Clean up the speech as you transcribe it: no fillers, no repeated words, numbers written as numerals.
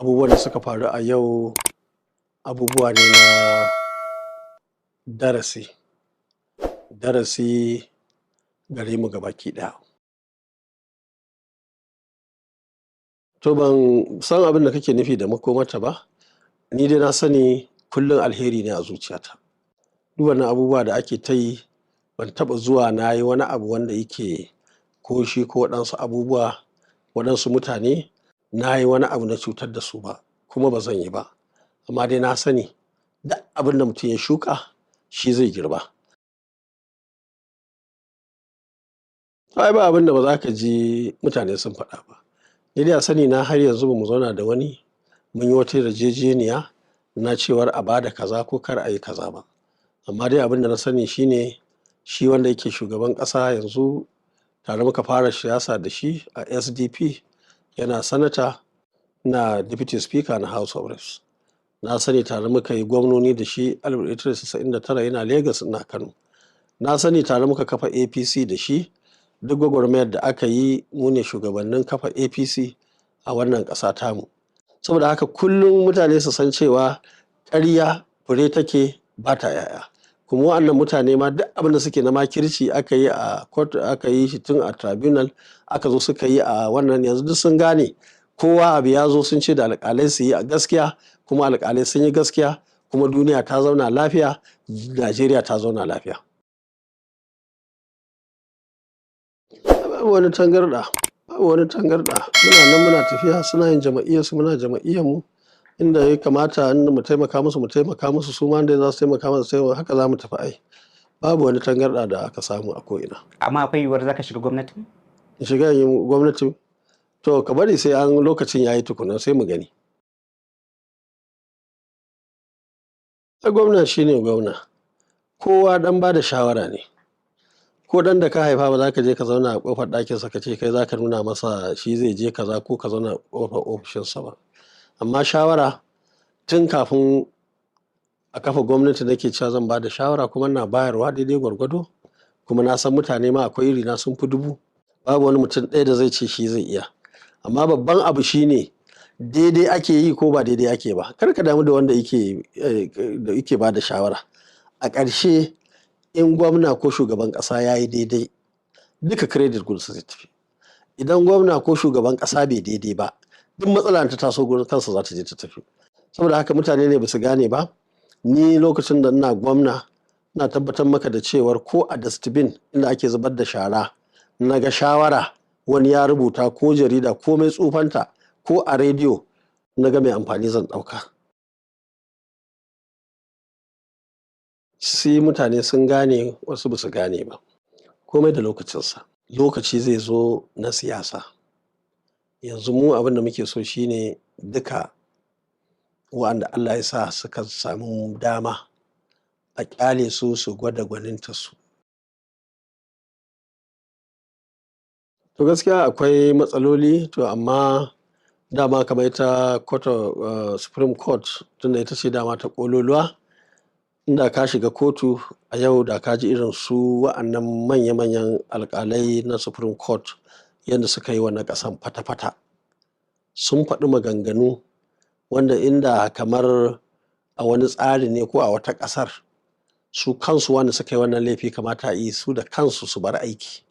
Abubuwan da suka faru a yau abubuwa ne na darasi, darasi gare mu gabaki ɗaya. To ban san abin da kake nufi da makomarta ba, ni dai na sani kullum alheri ne a zuciyata. Duk wannan abubuwa da ake ta yi ban taɓa zuwa na yi wani abu wanda yake ko shi ko waɗansu abubuwa waɗansu mutane na yi wani abu na cutar da su ba, kuma ba zan yi ba. Amma dai na sani duk abin da mutum ya shuka shi zai girba. Ai ba abin da ba za ka ji mutane sun faɗa ba. Ni dai a sani na har yanzu ba mu zauna da wani mun yi wata yarjejeniya na cewar a ba da kaza ko kar a yi kaza ba. Amma dai abin da na sani shine shi wanda yake shugaban ƙasa yanzu tare muka fara siyasa da shi a SDP, yana sanata na deputy speaker na House of Reps. Na sani tare muka yi gwamnoni da shi 1999, yana Lagos ina Kano. Na sani tare muka kafa APC da shi. Duk gwagwarmayar da aka yi mu ne shugabannin kafa APC a wannan ƙasa tamu. Saboda haka kullum mutane su san cewa ƙarya fure take ba ta 'ya'ya. Kuma wa'annan mutane ma duk abin da suke na makirci aka yi a court, aka yi shi tun a tribunal, aka zo suka yi a wannan, yanzu duk sun gane. Kowa abu ya zo sun ce da alƙalai su yi a gaskiya, kuma alƙalai sun yi gaskiya, kuma duniya ta zauna lafiya, Najeriya ta zauna lafiya. Babu wani tangarɗa, babu wani tangarɗa. Muna nan muna tafiya, suna yin jama'iyyarsu, muna jama'iyyar mu. Inda ya kamata in mu taimaka musu, mu taimaka musu, su ma inda za su taimaka mana su taimaka, haka za mu tafi ai. Babu wani tangarɗa da aka samu a ko'ina. Amma akwai yiwuwar za ka shiga gwamnati? In shiga yin gwamnati? To ka bari sai an lokacin ya yi tukuna sai mu gani. Ai gwamna shine gwamna. Kowa ɗan ba da shawara ne. Ko ɗan da ka haifa ba za ka je ka zauna a ƙofar ɗakinsa ka ce kai za ka nuna masa shi zai je kaza ko ka zauna a ƙofar ofishinsa ba. Amma shawara tun kafin a kafa gwamnati nake cewa zan ba da shawara, kuma ina bayarwa daidai gwargwado. Kuma na san mutane ma akwai irina sun fi 1000. Babu wani mutum ɗaya da zai ce shi zai iya. Amma babban abu shine daidai ake yi ko ba daidai ake ba. Kar ka damu da wanda yake ba da shawara. A ƙarshe in gwamna ko shugaban ƙasa ya yi daidai, duka credit gunsa zai tafi. Idan gwamna ko shugaban ƙasa bai daidai ba, duk matsala ta taso gurin kansa za ta je ta tafi. Saboda haka mutane ne ba su gane ba. Ni lokacin da ina gwamna, ina tabbatar maka da cewar ko a dustbin inda ake zubar da shara, na ga shawara wani ya rubuta ko jarida ko mai tsufanta ko a rediyo, na ga mai amfani zan ɗauka. Sai mutane sun gane, wasu ba su gane ba. Komai da lokacinsa. Lokaci zai zo na siyasa. Yanzu mu abin da muke so shine duka wa'anda Allah ya sa suka samu dama a ƙyale su su gwada gwaninta su. To gaskiya akwai matsaloli, to amma dama kamar ita court of, Supreme Court, tunda ita ce dama ta ƙololuwa, inda ka shiga kotu a yau da ka ji irin su wa'annan manya-manyan alƙalai na Supreme Court yadda suka yi wannan ƙasan fata-fata. Sun faɗi maganganu wanda inda kamar a wani tsari ne ko a wata ƙasar, su kansu wanda suka yi wannan laifi kamata a yi su da kansu su bar aiki.